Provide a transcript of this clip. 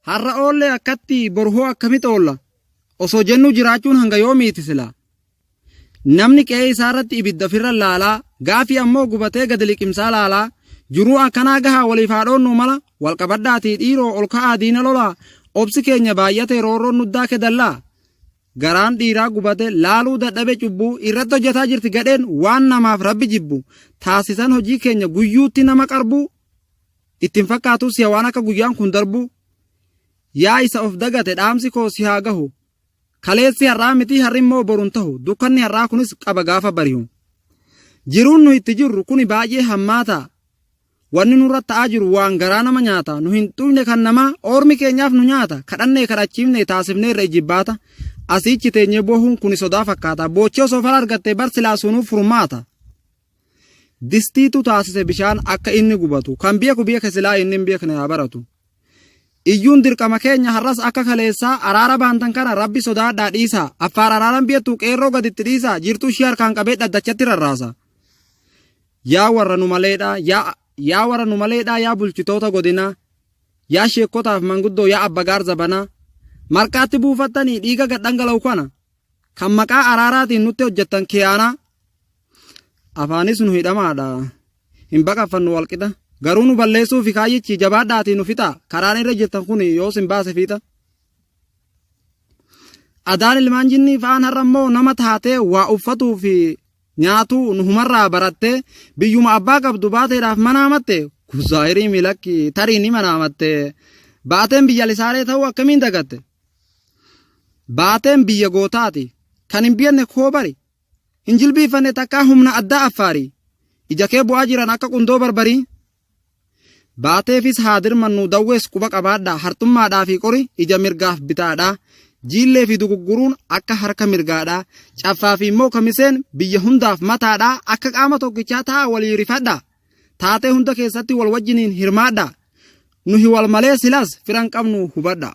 Har'a oollee akkatti boru hoo akkamitti oolla? Osoo jennuu jiraachuun hanga yoomiiti silaa? Namni qe'ee isaa irratti ibidda ofirra laalaa, gaafii ammoo gubatee gadi liqimsaa laalaa, jiruu akkanaa gahaa waliif haa dhoonnuu mala, wal qabadhaatii dhiiroo ol ka'aa diina lolaa, obsi keenya baay'ate roorroon nuddaa dallaa. Garaan dhiiraa gubate laaluu dadhabe cubbuu irratti hojjetaa jirti gadheen waan namaaf rabbi jibbu taasisan hojii keenya guyyuutti nama qarbuu ittiin fakkaatu si'a waan akka guyyaan kun darbu yaa isa of dagate dhaamsi koo si haa gahu kaleessi har'aa miti har'i immoo borun tahu dukkanni har'aa kunis qaba gaafa bari'u jiruun nu itti jirru kuni baay'ee hammaataa. Wanni nurra ta'aa jiru waan garaa nama nyaata. Nu hin xuqne kan namaa oormi keenyaaf nu nyaata. Kadhannee kadhachiifne taasifnee irra ijibbaata. Asiichi teenyee boohuun kuni sodaa fakkaata. Boochee osoo fala argattee bar silaa sunuuf furmaata. Distiitu taasise bishaan akka inni gubatu. Kan beeku beeke silaa inni hin beekne haa baratu. Iyyuun dirqama keenya har'as akka kaleessaa araara baantan kana rabbi sodaadhaa dhiisaa. Affaar araaran beektu qeerroo gaditti dhiisaa. Jirtuu ishii harkaan qabee dhaddachatti rarraasa. Yaa warra nu maleedhaa, yaa yaa warra nu maleedhaa, yaa bulchitoota godinaa, yaa sheekkotaaf manguddoo, yaa abbagaar zabanaa, marqaatti buufattanii dhiiga gad dhangala'u kana, kan maqaa araaraatiin nutti hojjettan kiyaanaa, afaanis nu hidhamaadha, hin baqaffannu walqixa, garuu nu balleessuu fi kaayyichi jabaadhaatii nu fixaa, karaan irra jirtan kun yoos hin baase fiixa. Adaan ilmaan jinnii fa'aan har'a immoo nama taatee waa uffatuu fi nyaatuu nuhumarraa barattee biyyuma abbaa qabdu baateedhaaf manaamatte kun zaahirii milakki tarii ni manaamatte baateen biyya lisaaree ta'uu akkamiin dagatte baateen biyya gootaati kan hin beekne koo bari hin jilbiifanne takkaa humna addaa affaarii ija kee bu'aa jiran akka qundoo barbarii Baateefis haa dirmannu dawwees quba qabaadhaa harxummaadhaa fi qori ija mirgaaf bitaadhaa. Jiillee fi dugugguruun akka harka mirgaadhaa. Caffaa fi immoo kamiseen biyya hundaaf mataadhaa akka qaama tokkichaa ta'a walii rifadhaa. Taatee hunda keessatti wal wajjiniin hirmaadhaa. Nuhi wal malee silas firan qabnu hubadhaa.